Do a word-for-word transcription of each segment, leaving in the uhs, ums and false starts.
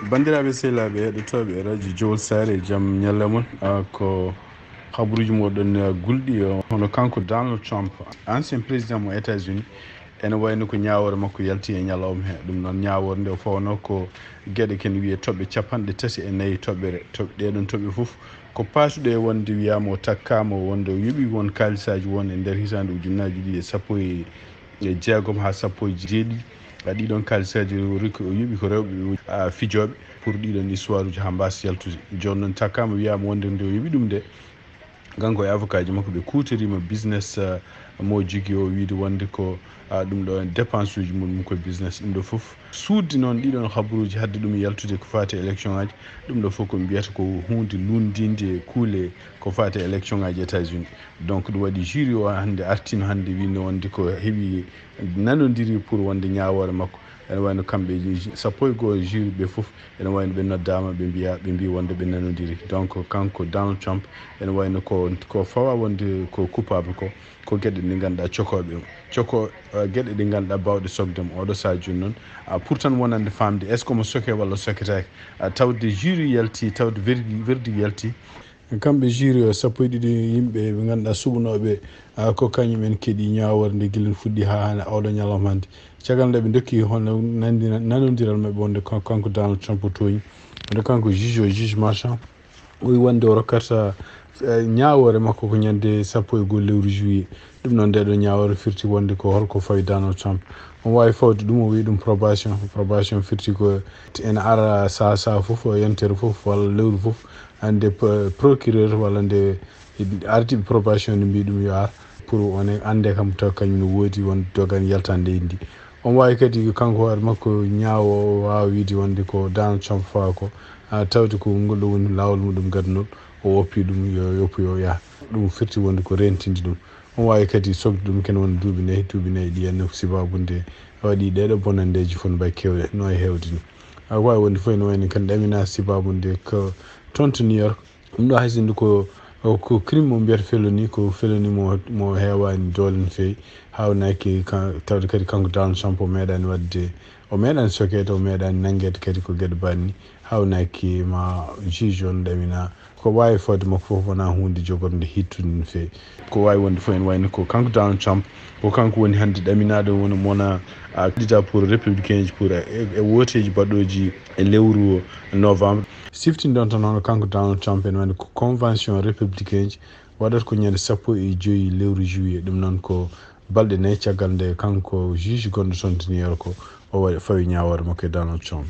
Banndiraaɓe sehilaaɓe heɗotooɓe e radio Jowol Saare, jam ñalle mon. Ah, ko habaruuji moɗon, ah, gulɗi, oh, hono kanko Donald Trump, ancien président mo États-Unis, ene wayno ko ñaawoore makko yalti e ñalawma he. Ɗum noon, ñaawoore nde o fawno ko geɗe ken wiye toɓɓe capanɗe tati e nayi toɓɓere. Toɓ-, ɗee ɗon toɓɓe fof ko paatuɗe wonde wiyaama o takkaama, wonde o yoɓi won kaalisaaji won e nder hitaande ujunnaaji ɗiɗi e sappo e e jeegom haa sappo e jeeɗiɗi. Ah, ɗii ɗon kaalisaaji o rokki, o yoɓi ko rewɓe, ah, fijooɓe pour ɗii ɗon histoire uji haa mbaasa yaltude. Jooni noon, takkaama wiyaama wonde nde o yoɓi ɗum nde, kanko e avocat ji makko ɓe kuutoriima business, ah, mo jogii o, wiide wonde ko, ah, ɗum ɗo dépense uji mum ko business. Ɗum ɗo fof suuɗi noon ɗii ɗon habaruuji hadde ɗum yaltude ko faati e élection ŋaaji. Ɗum ɗo fof ko mbiyata ko huunde lunndiinde e kuule ko faati e élection ŋaaji États-Unis. Donc, ɗum waɗi jury o hannde artiino hannde wiide wonde ko heɓi nanondiri pour wonde ñaawoore makko. Ene wayno kamɓe sappo e goo jury ɓe fof, ene wayno ɓe noddaama, ɓe mbiya, ɓe mbii wonde ɓe nanondiri. Donc, kanko Donald Trump, ene wayno ko, ko fawa wonde ko coupable ko, ko geɗe ɗe ngannduɗaa cokooɓe ɗum. Coko, eh, geɗe ɗe ngannduɗaa baawɗe sokde mo. Oɗo sahaa jooni noon, ah, pour tan wonande faamde, est-ce que omo soke walla soketaake? Ah, tawde jury yalti, tawde verdi-, verdict yalti. Kamɓe jury o sappo e ɗiɗi yimɓe ɓe ngannduɗaa suɓanooɓe, ah, ko kañum en keɗi ñaawoore nde gila fuɗɗi haa hannde oɗo ñalawma hannde. Caggal nde ɓe ndokki hono nandi-, nanondiral maɓɓe wonde kan-, kanko Donald Trump o tooñi. Wonde kanko juge o, juge Merchan, o wi wonde o rokkata, eh, ñaawoore makko ko ñande sappo e goo lewru juillet. Ɗum noon, nde ɗo ñaawoore firti wonde ko holko fawi Donald Trump. On waawi fawde ɗum, o wi ɗum probation. Probation firti ko ene ara saha saha fof, yontere fof walla lewru fof. Hannde p-, procureur walla nde ardiiɓe probation ne mbii ɗum yo ar pour on annde kam taw kañum no woodi won dogan yaltande indi. On waawi kadi kanko hoore makko ñaawo o waawa wiide wonde ko Donald Trump fawa ko, ah, tawde ko ngol ɗo woni laawol muɗum gadunol, o woppi ɗum yo yoppu yo yaha. Ɗum firti wonde ko rentinde ɗum. On waawi kadi sokde ɗum ken wona duuɓi nayi, duuɓi nayi ɗi, anndi ko sibaabu nde waɗi ɗeɗo bonandeji fof no mbayi kewɗe, no e heewde ni. Aɗa waawi wonde fof ene wayno kan ɗamina sibaabu nde ko toon to New York. Ɗum ɗo hay sinno ko, ko crime mo mbiyata feloni, ko feloni mo, mo heewaani doole no feewi. Haawnaki ka-, tawde kadi kanko Donald Trump o meeɗaani waɗde, o meeɗaani sokeede, o meeɗaani nanngeede kadi ko geɗe banni. Haawnaki ma juge on ɗamina. Ko waawi fawde makko fof wonaa huunde jogorde hittude no feewi. Ko waawi wonde fof ene wayno ko kanko Donald Trump, ko kanko woni hannde ɗaminaaɗo woni mona, ah, candidat pour républicain ji pour e, e wooteeji baɗɗooji e lewru novembre. Siftindon tan hono kanko Donald Trump ene wayno ko convention républicain ji waɗata ko ñande sappo e joyi lewru juillet. Ɗum noon ko balɗe nayi caggal nde kanko juge gonɗo toon to New York o, o waɗi, fawi ñaawoore makko e Donald Trump.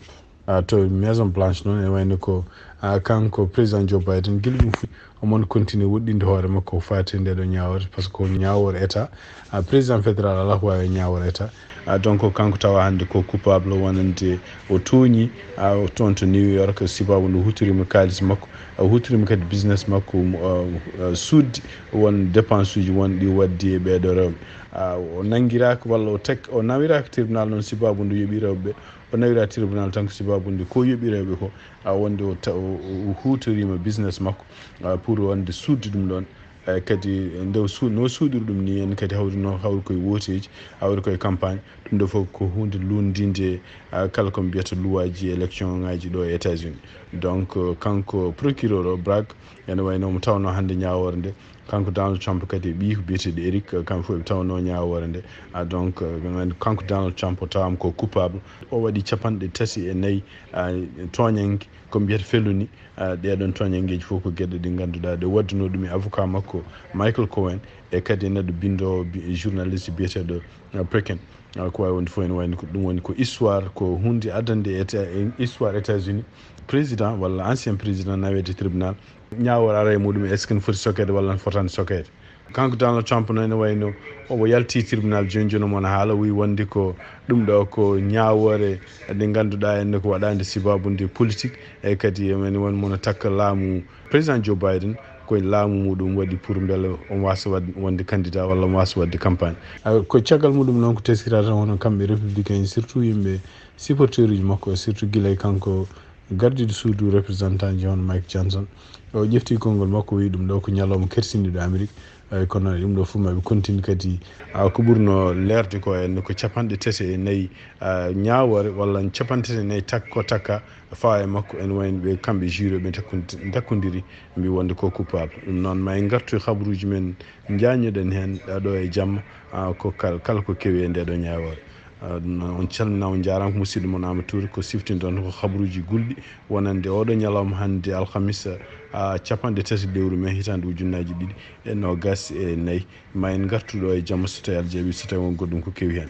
Ah, to Maison Blanche noon, ene wayno ko, ah, kanko président Joe Biden, gila ɗum fuɗɗi, omon continue woɗɗinde hoore makko ko faati e nde ɗo ñaawoore, par ce que ko ñaawoore État. Ah, président fédéral alaa ko waawi ñaawoore État. Ah, donc, kanko tawa hannde ko coupable wonande o tooñi, ah, o toon to New York, sibabu nde hutoriima kaalis makko, o hutoriima kadi business makko, mo, ah, ah, suuɗi won dépense uji won ɗi waɗdi e ɓeeɗo rewɓe. Ah, o nanngiraaka walla o tek-, o nawiraaka tribunal noon sibabu nde yoɓi rewɓe ɓe. O nawira tribunal tan ko sibabu nde ko yoɓi rewɓe ko, a, wonde o ta-, o, o, o huutoriima business makko, a, pour wonde suuɗde ɗum ɗoon. E, kadi nde o su-, no suuɗiri ɗum ni en kadi hawri noon hawri koye wooteeji, hawri koye campagne. Ɗum ɗo fof ko huunde luunndinde, a, kala ko mbiyata luwaaji élection ŋaaji ɗo e États-Unis. Donc, kanko procureur o, Bragg, ene wayno mo tawno hannde ñaawoore nde, kanko Donald Trump kadi e ɓiy ko biyeteeɗo Eric, kamɓe fof ɓe tawnoo ñaawoore nde. Ah, donc, eh, kanko Donald Trump o tawaama ko coupable. O waɗi capanɗe tati e nayi, ah, tooñannge, ko mbiyata feloni. Ah, ɗee ɗoon tooñanngeeji fof ko geɗe ɗe ngannduɗaa ɗe waddunoo ɗum e avocat makko Michael Cohen, e kadi e neɗɗo binndoowo, bi-, journaliste biyeteeɗo, ah, Perkin. Ah, ko waawi wonde fof ene wayno ko ɗum woni ko histoire, ko huunde addande e Éta-, e histoire États-Unis, président walla ancien président naweede tribunal, ñaawoore ara e muɗum, est-ce que ne foti sokeede walla ne fotaani sokeede? Kanko Donald Trump noon ene wayno omo yalti tribunal jooni jooni, omo haala, o wi wonde ko ɗum ɗo ko ñaawoore nde ngannduɗaa en ko waɗaande sibabu nde politique, e kadi ene won mono takka laamu président Joe Biden, ko e laamu muɗum waɗi pour mbele omo waasa waɗ-, wonde candidat walla omo waasa waɗde campagne. Ah, ko caggal muɗum noon ko teskiraade tan hono kamɓe républicain, surtout yimɓe supporteur uji makko, surtout gila e kanko Gardiiɗo suudu représentant ji hono Mike Johnson, o ƴefti konngol makko, o wiyi ɗum ɗo ko ñalawma kersinɗo Amerik. Eyi, kono ɗum ɗo fof maɓe continue kadi. A, ko ɓurno leerde ko en ko capanɗe tati e nayi, a, ñaawoore walla capanɗe tati e nayi tak-, ko takka fawa e makko, ene wayno ɓe kamɓe jury ɓe takkundi-, takkodiri, mbi wonde ko coupable. Ɗum noon ma en ngartu e habruuji men, njaññoɗen heen ɗo e jamma, a, ko kal-, kala ko kewi e nde ɗo ñaawoore. A, ɗum noon on calminama, on njaarama, ko musidɗo mon Amadou Touré, ko siftinɗon ko habruuji gulɗi wonande oɗo ñalawma hannde alhamisa, a, capanɗe tati lewru mai hitaande ujunnaaji ɗiɗi e noogas e nayi. Ma en ngartu ɗo e jamma so tawi Alaa jaɓi, so tawi won goɗɗum ko kewi heen.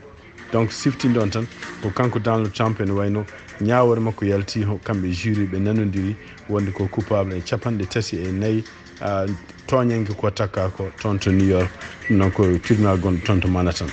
Donc, siftinɗon tan ko kanko Donald Trump ene wayno ñaawoore makko yalti, ho-, kamɓe jury ɓe nanodiri wonde ko coupable e capanɗe tati e nayi, a, tooñannge ko takka ko toon to New York, ɗum noon ko tribunal gonɗo toon to Manhattan.